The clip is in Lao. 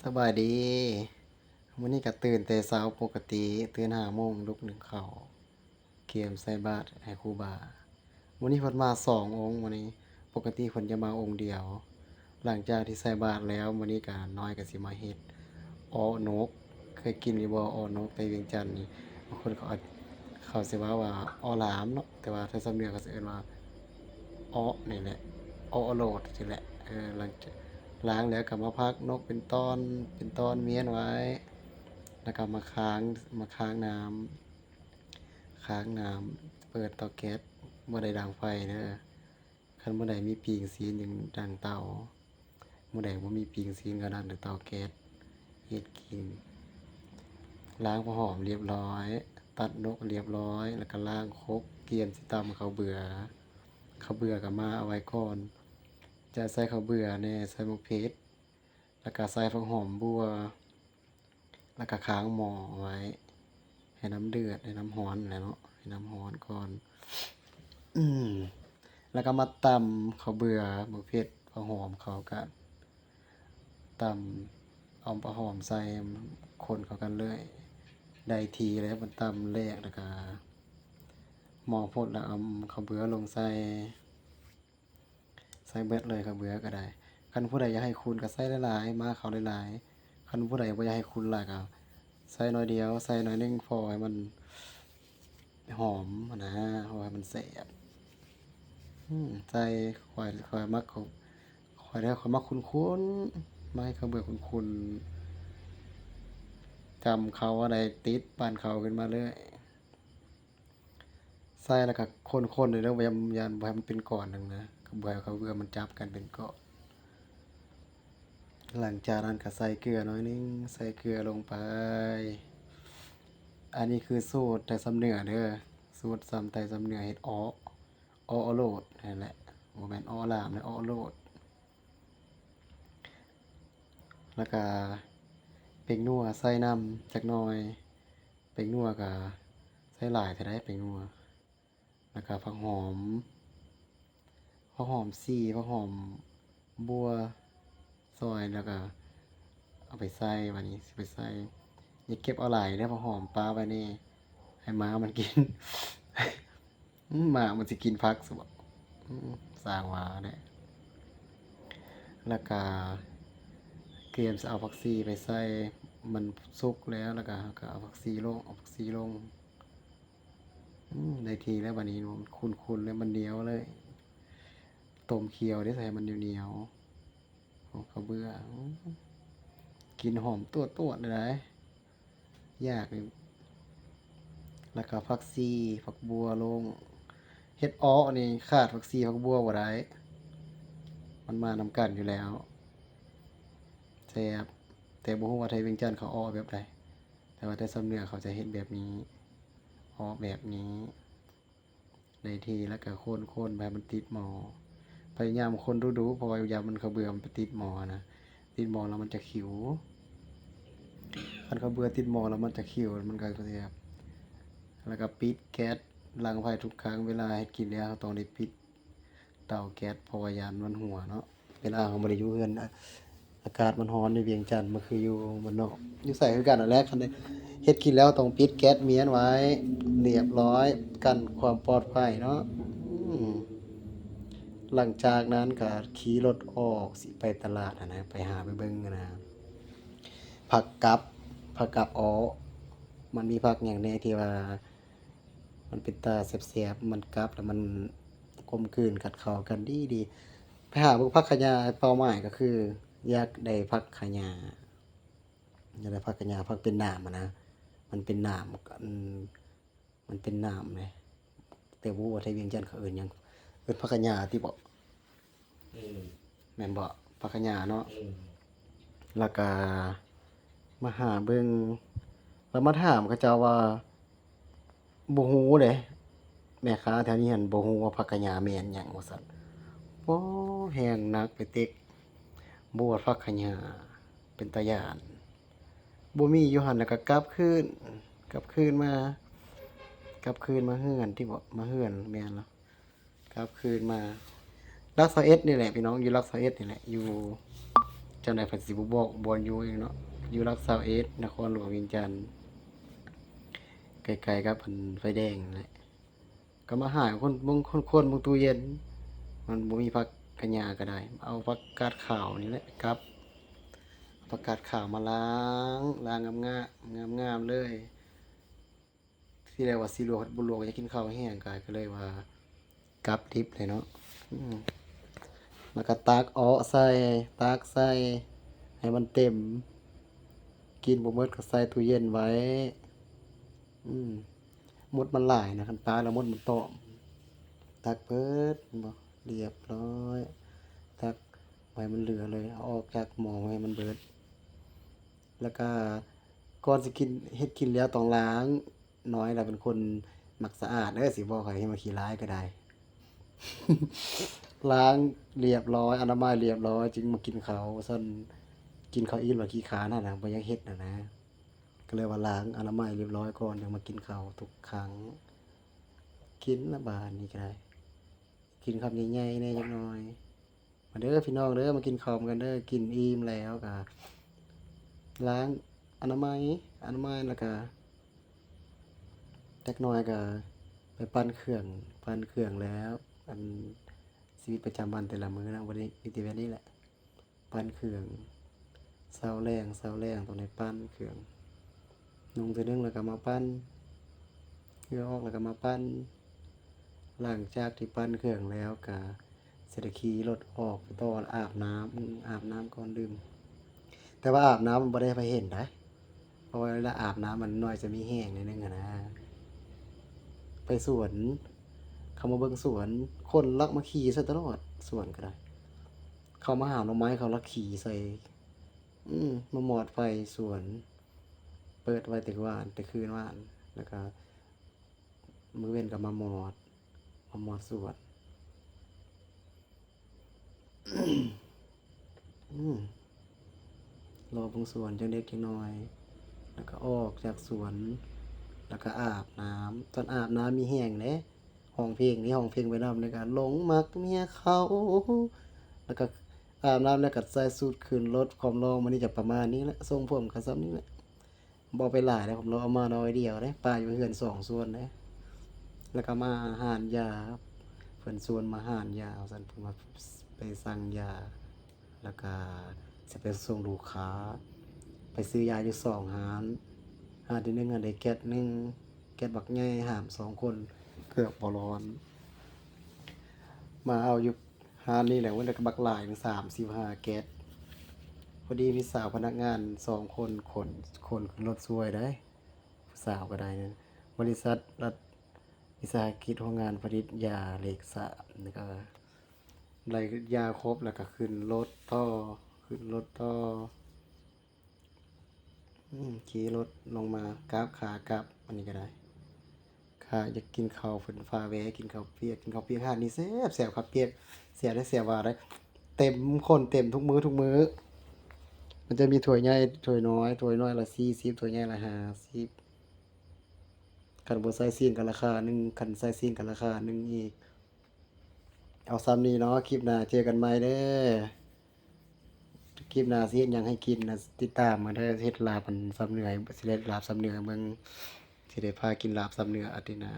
ສະບາຍດີ. ມື້ນີ້ກະຕື່ນແຕ່ເຊົ້າປົກກະຕິ, ຕື່ນຫ້າໂມງ ລຸກໜຶ້ງເຂົ້າ, ກຽມໃສ່ບາດໃຫ້ຄູບາ. ມື້ນີ້ເພິ່ນມາສອງອົງ, ມື້ນີ້ ປົກກະຕິເພິ່ນຈະມາອົງດຽວ. ຫຼັງຈາກທີ່ໃສ່ບາດແລ້ວ, ມື້ນີ້ກະນ້ອຍກະຊິມາເຮັດເອາະນົກ. ເຄີຍກິນຢູ່ບໍ່ເອາະນົກ? ແຕ່ວຽງຈັນນີ້ ບາງຄົນເຂົາອາດ ເຂົາຊິເວົ້າວ່າເອາະຫຼາມເນາະ, ແຕ່ວ່າທາງສຳເໜືອເຂົາຊິເອີ້ນວ່າເອາະນີ້ແຫຼະ, ເອາະໂລດນີ້ແຫຼະ. ເອີ ຫຼັງຈາກລ້າງແລ້ວກໍມາພັກນົກເປັນຕອນເປັນຕອນ ມ້ຽນໄວ້, ແລ້ວກໍມາຄ້າງ ມາຄ້າງນ້ຳ ຄ້າງນ້ຳ ເປີດເຕົາແກັສ, ບໍ່ໄດ້ດັງໄຟເດີ. ຄັນມື້ໃດມີປີ້ງຊີ້ນຈຶ່ງດັງເຕົາ, ມື້ໃດບໍ່ມີປີ້ງຊີ້ນກໍດັງແຕ່ເຕົາແກັສເຮັດກິນ. ລ້າງຜ້າຫອມລຽບຮ້ອຍ, ຕັດນົກລຽບຮ້ອຍ, ແລ້ວກໍລ້າງຄົກ, ກຽມຊິຕຳເຂົ້າເບືອ. ເຂົ້າເບືອກໍມາເອົາໄວ້ກ່ອນ, ຈະໃສ່ເຂົ້າເບືອແດ່, ໃສ່ໝາກເຜັດ, ແລ້ວກໍໃສ່ຜັກຫອມບົ່ວ. ແລ້ວກໍຄ້າງໝໍ້ໄວ້ໃຫ້ນ້ຳເດືອດ ໃຫ້ນ້ຳຮ້ອນແຫຼະເນາະ, ໃຫ້ນ້ຳຮ້ອນກ່ອນ. ແລ້ວກໍມາຕຳເຂົ້າເບືອ, ໝາກເຜັດ, ຜັກຫອມເຂົ້າກັນ, ຕຳ ເອົາຜັກຫອມໃສ່, ຄົນເຂົ້າກັນເລີຍ. ໄດ້ທີ່ແລ້ວ ມັນຕຳແຫຼກ ແລ້ວກໍໝໍ້ພົດ ແລ້ວເອົາເຂົ້າເບືອລົງໃສ່. ໃສ່ເບິດເລີຍ ເຂົ້າເບືອກໍໄດ້. ຄັນຜູ້ໃດຢາກໃຫ້ຂຸ່ນກໍໃສ່ຫຼາຍໆ, ໝາກເຂົ້າຫຼາຍໆ. ຄັນຜູ້ໃດບໍ່ຢາກໃຫ້ຂຸ່ນຫຼາຍກໍໃສ່ໜ້ອຍດຽວ, ໃສ່ໜ້ອຍໜຶ່ງ ພໍໃຫ້ມັນຫອມຫັ້ນນະ, ພໍໃຫ້ມັນແຊບ. ອືມ ໃສ່ ຂ້ອຍ ຂ້ອຍມັກ ຂ້ອຍເດີ ຂ້ອຍມັກຂຸ່ນໆ, ມັກໃຫ້ເຂົ້າເບືອຂຸ່ນໆ. ຈຳເຂົ້າອັນໃດຕິດ ປັ້ນເຂົ້າຂຶ້ນມາເລີຍ. ໃສ່ແລ້ວກໍຄົນໆເດີ, ບໍ່ ຢ້ານ ຢ້ານບໍ່ໃຫ້ມັນເປັນກ້ອນໜຶ່ງນະ, ກໍບໍ່ໃຫ້ເຂົ້າເບືອມັນຈັບກັນເປັນກ້ອນ. ຫຼັງຈາກນັ້ນກໍໃສ່ເກືອໜ້ອຍໜຶ່ງ, ໃສ່ເກືອລົງໄປ. ອັນນີ້ຄືສູດໄທສຳເໜືອເດີ, ສູດສຳໄທສຳເໜືອເຮັດເອາະ, ເອາະໂລດນັ້ນແຫຼະ, ບໍ່ແມ່ນເອາະຫຼາມເດີ, ເອາະໂລດ. ແລ້ວກະແປ້ງນົວໃສ່ນຳຈັກໜ້ອຍ, ແປ້ງນົວກະໃສ່ຫຼາຍເທື່ອໃດແປ້ງນົວ. ແລ້ວກະຜັກຫອມ, ຜັກຫອມຊີ, ຜັກຫອມບົ່ວຊອຍ, ແລ້ວກະເອົາໄປໃສ່, ບາດນີ້ຊິໄປໃສ່. ຢ່າເກັບເອົາຫຼາຍເດີ, ຜັກຫອມປະໄວ້ແດ່ ໃຫ້ໝາມັນກິນ. ໝາມັນຊິກິນຜັກຊະບໍ? ສ້າງວ່າແຫຼະ. ແລ້ວກະກຽມຊິເອົາຜັກຊີໄປໃສ່, ມັນສຸກແລ້ວ, ແລ້ວກະເຮົາກະເອົາຜັກຊີລົງ, ເອົາຜັກຊີລົງ. ອືມ ໄດ້ທີ່ແລ້ວບາດນີ້, ມັນຂຸ່ນໆແລ້ວ, ມັນໜຽວເລີຍ. ຕົ້ມຂ້ຽວເດ້ ໃສ່ໃຫ້ມັນໜຽວໆ. ໂອ້ ເຂົ້າເບືອ ກິ່ນຫອມຕວດໆເລີຍ. ຢາກນີ້ ແລ້ວກໍຜັກຊີ ຜັກບົວລົງ. ເຮັດເອາະນີ້ຂາດຜັກຊີ ຜັກບົວບໍ່ໄດ້, ມັນມານຳກັນຢູ່ແລ້ວ. ແຊບ, ແຕ່ບໍ່ຮູ້ວ່າໄທວຽງຈັນເຂົາເອາະແບບໃດ, ແຕ່ວ່າໄທສຳເໜືອເຂົາຈະເຮັດແບບນີ້, ເອາະແບບນີ້. ໄດ້ທີ່ແລ້ວກໍຄົນໆໄປໃຫ້ມັນຕິດໝໍ້. ພະຍາຍາມຄົນດຸໆ ເພາະວ່າຢ້ານມັນ ເຂົ້າເບືອມັນໄປຕິດໝໍ້ນະ, ຕິດໝໍ້ແລ້ວມັນຈະຂິວ. ຄັນເຂົ້າເບືອຕິດໝໍ້ແລ້ວມັນຈະຂິວ, ມັນກໍແຊບ. ແລ້ວກໍປິດແກັສ, ຫຼັງໄຟທຸກຄັ້ງເວລາເຮັດກິນແລ້ວ ເຮົາຕ້ອງໄດ້ປິດເຕົາແກັສ ເພາະວ່າຢ້ານມັນຮົ່ວເນາະ. ເວລາເຮົາບໍ່ໄດ້ຢູ່ເຮືອນ ອາ ອາກາດມັນຮ້ອນຢູ່ວຽງຈັນ ມັນຄືຢູ່ບ້ານນອກ ຢູ່ໃສຄືກັນຫັ້ນແຫຼະ. ຄັນໄດ້ເຮັດກິນແລ້ວຕ້ອງປິດແກັສມ້ຽນໄວ້ລຽບຮ້ອຍ ກັນຄວາມປອດໄພເນາະ. ອືມ ຫຼັງຈາກນັ້ນກໍຂີ່ລົດອອກ ຊິໄປຕະຫຼາດຫັ້ນນະ, ໄປຫາໄປເບິ່ງຫັ້ນນະ ຜັກກັບ ຜັກກັບເອາະ ມັນມີຜັກຫຍັງແດ່ທີ່ວ່າ ມັນເປັນຕາແຊບໆ, ມັນກັບແລ້ວມັນກົມກືນກັນເຂົ້າກັນດີໆ. ໄປຫາເບິ່ງຜັກຂະຫຍາ, ເປົ້າໝາຍກໍຄືຢາກໄດ້ຜັກຂະຫຍາ, ຢາກໄດ້ຜັກຂະຫຍາ, ຜັກເປັນໜາມຫັ້ນນະ, ມັນເປັນໜາມ ອັນ ມັນເປັນໜາມເດ້, ແຕ່ບໍ່ຮູ້ວ່າໄທວຽງຈັນເຂົາເອີ້ນຫຍັງ, ເອີ້ນຜັກຂະຫຍາຕິເບາະ? ອືມ ແມ່ນບໍ່? ຜັກຂະຫຍາເນາະ. ອືມ ແລ້ວກະມາຫາເບິ່ງ ແລ້ວມາຖາມເຂົາເຈົ້າວ່າ ບໍ່ຮູ້ເດ້, ແມ່ຄ້າແຖວນີ້ຫັ້ນບໍ່ຮູ້ວ່າຜັກຂະຫຍາແມ່ນຫຍັງວ່າຊັ້ນ. ໂອ້ ແຮງໜັກໄປເຕັກ, ບວດຜັກຂະຫຍາ ເປັນຕາຢ້ານ. ບໍ່ມີຢູ່ຫັ້ນ ແລ້ວກໍກັບຄືນ, ກັບຄືນມາ, ກັບຄືນມາເຮືອນຕິເບາະ? ມາເຮືອນ ແມ່ນລະ. ກັບຄືນມາຫຼັກຊາວເອັດນີ້ແຫຼະພີ່ນ້ອງ, ຢູ່ຫຼັກຊາວເອັດນີ້ແຫຼະ, ຢູ່ ຈັ່ງໃດເພິ່ນຊິບໍ່ບອກບ່ອນຢູ່ອີກເນາະ. ຢູ່ຫຼັກຊາວເອັດ ນະຄອນຫຼວງວຽງຈັນ ໃກ້ໆກັບອັນໄຟແດງນັ້ນແຫຼະ. ກໍມາຫາຄົນເບິ່ງຄົນໆເບິ່ງຕູ້ເຢັນ ມັນບໍ່ມີຜັກກະຫຍ້າກໍໄດ້ ເອົາຜັກກາດຂາວນີ້ແຫຼະໄປກັບ ເອົາຜັກກາດຂາວມາລ້າງ ລ້າງງາມໆ ງາມໆເລີຍ. ທີແລກວ່າຊິລວກ ບໍ່ລວກ ຢາກກິນເຂົ້າແຮງ ກາຍກໍເລີຍວ່າກັບດິບເລີຍເນາະ. ອືມ ແລ້ວກໍຕັກເອາະໃສ່ ຕັກໃສ່ໃຫ້ມັນເຕັມ ກິນບໍ່ໝົດກໍໃສ່ຕູ້ເຢັນໄວ້. ອືມ ມົດມັນຫຼາຍນະ ຄັນປາແລ້ວມົດມັນຕອມ. ຕັກເບີດ ເຫັນບໍ່ ລຽບຮ້ອຍ ຕັກບໍ່ໃຫ້ມັນເຫຼືອເລີຍ ເອົາອອກຈາກໝໍ້ໃຫ້ມັນເບີດ. ແລ້ວກະກ່ອນຊິກິນ ເຮັດກິນແລ້ວຕ້ອງລ້າງ. ນ້ອຍລະເປັນຄົນມັກສະອາດເດີ ຊິບອກໃຫ້ ເຮັດມາຂີ້ຮ້າຍກໍໄດ້ ລ້າງລຽບຮ້ອຍ ອະນາໄມລຽບຮ້ອຍ ຈຶ່ງມາກິນເຂົ້າຊັ້ນ. ກິນເຂົ້າອີ່ມລະຂີ້ຄ້ານຫັ້ນນະ ບໍ່ຢາກເຮັດຫັ້ນນະ ກໍເລີຍວ່າລ້າງອະນາໄມລຽບຮ້ອຍກ່ອນ ຈັ່ງມາກິນເຂົ້າທຸກຄັ້ງ. ກິນລະບາດນີ້ກໍໄດ້ ກິນຄຳໃຫຍ່ໆແດ່ຈັກໜ່ອຍ. ມາເດີພີ່ນ້ອງເດີ ມາກິນເຂົ້ານຳກັນເດີ. ກິນອີ່ມແລ້ວກະລ້າງອະນາໄມ ອະນາໄມ ແລ້ວກະຈັກໜ່ອຍກະໄປປັ່ນເຄື່ອງ ປັ່ນເຄື່ອງແລ້ວ ອັນຊີວິດປະຈຳວັນແຕ່ລະມື້ນະ ບໍ່ໄດ້ມີແຕ່ແບບນີ້ແຫຼະ ປັ່ນເຄື່ອງ. ເຊົ້າແລງ ເຊົ້າແລງຕ້ອງໄດ້ປັ່ນເຄື່ອງ ນຸ່ງເທື່ອໜຶ່ງແລ້ວກໍມາປັ່ນ ເຫື່ອອອກແລ້ວກໍມາປັ່ນ. ຫຼັງຈາກທີ່ປັ່ນເຄື່ອງແລ້ວກໍຊິໄດ້ຂີ່ລົດອອກໄປຕໍ່ ອາບນ້ຳ ອາບນ້ຳກ່ອນດື່ມ. ແຕ່ວ່າອາບນ້ຳມັນບໍ່ໄດ້ໃຜເຫັນໃດ ເພາະວ່າເວລາອາບນ້ຳມັນໜ້ອຍຈະມີແຮງໜ້ອຍໜຶ່ງຫັ້ນນະ. ໄປສວນ ເຂົາມາເບິ່ງສວນ ຄົນລັກມາຂີ່ໃສ່ຕະຫຼອດ ສວນກໍໄດ້ ເຂົາມາຫາໜໍ່ໄມ້ ເຂົາລັກຂີ່ໃສ່ ອືມ ມາມອດໄຟສວນ ເປີດໄວ້ແຕ່ວານ ແຕ່ຄືນວານ ແລ້ວກະມື້ເວັນກໍມາມອດ ມາມອດສວນ. ອືມ ເລາະເບິ່ງສວນຈັກເລັກຈັກນ້ອຍ ແລ້ວກໍອອກຈາກສວນ ແລ້ວກໍອາບນ້ຳ. ຕອນອາບນ້ຳມີແຮງເດ້ ຮ້ອງເພງນີ້ ຮ້ອງເພງໄປນຳ ແລ້ວກໍຫຼົງມັກເມຍເຂົາ ແລ້ວກໍອາບນ້ຳແລ້ວກໍໃສ່ຊຸດຂຶ້ນລົດ. ຄວາມຫຼໍ່ມື້ນີ້ຈະປະມານນີ້ແຫຼະ ຊົງຜົມກໍສ່ຳນີ້ແຫຼະ ບໍ່ເອົາໄປຫຼາຍເດ້ ຄວາມຫຼໍ່ເອົາມາໜ້ອຍດຽວເດ້ ປະຢູ່ເຮືອນສອງສ່ວນເດ້. ແລ້ວກໍມາຮ້ານຢາ ເພິ່ນຊວນມາຮ້ານຢາວ່າຊັ້ນ ເພິ່ນວ່າໄປສັ່ງຢາ ແລ້ວກະຊິໄປສົ່ງລູກຄ້າ ໄປຊື້ຢາຢູ່ສອງຮ້ານ ຮ້ານທີໜຶ່ງຫັ້ນໄດ້ແກັດໜຶ່ງ ແກັດບັກໃຫຍ່ ຫາມສອງຄົນ ເກືອບບໍ່ລອດ. ມາເອົາຢູ່ຮ້ານນີ້ແຫຼະ ໂອ້ຍ ແລ້ວກະບັກຫຼາຍໜຶ່ງ ສາມສິບຫ້າແກັດ. ພໍດີມີສາວພະນັກງານສອງຄົນ ຂົນ ຂົນຂຶ້ນລົດຊ່ວຍໄດ໋ ຜູ້ສາວກໍໄດ້ນະ. ບໍລິສັດລັດວິສາຫະກິດໂຮງງານຜະລິດຢາເລກສາມ ນີ້ກໍ ໄດ້ຢາຄົບແລ້ວກໍຂຶ້ນລົດຕໍ່ ຂຶ້ນລົດຕໍ່ ອືມ ຂີ່ລົດລົງມາກັບ ຂາກັບ ອັນນີ້ກໍໄດ້ ຂ້າຢາກກິນເຂົ້າ ເພິ່ນພາແວ່ກິນເຂົ້າປຽກ ກິນເຂົ້າປຽກຮ້ານນີ້ແຊບໆ ເຂົ້າປຽກ ແຊບເດ້ ແຊບວ່າໄດ້ ເຕັມ ຄົນເຕັມທຸກມື້ ທຸກມື້. ມັນຈະມີຖ້ວຍໃຫຍ່ ຖ້ວຍນ້ອຍ ຖ້ວຍນ້ອຍລະສີ່ສິບ ຖ້ວຍໃຫຍ່ລະຫ້າສິບ. ຄັນບໍ່ໃສ່ຊີ້ນກໍລາຄາໜຶ່ງ ຄັນໃສ່ຊີ້ນກໍລາຄາໜຶ່ງອີກ. ເອົາສ່ຳນີ້ເນາະ ຄລິບໜ້າເຈີກັນໃໝ່ເດີ. ຄລິບໜ້າຊິເຮັດຫຍັງໃຫ້ກິນນະ ຕິດຕາມມາເດີ. ເຮັດລາບອັນຊຳເໜືອ ຊິເຮັດລາບຊຳເໜືອໃຫ້ເບິ່ງ ຊິໄດ້ພາກິນລາບຊຳເໜືອອາທິດໜ້າ.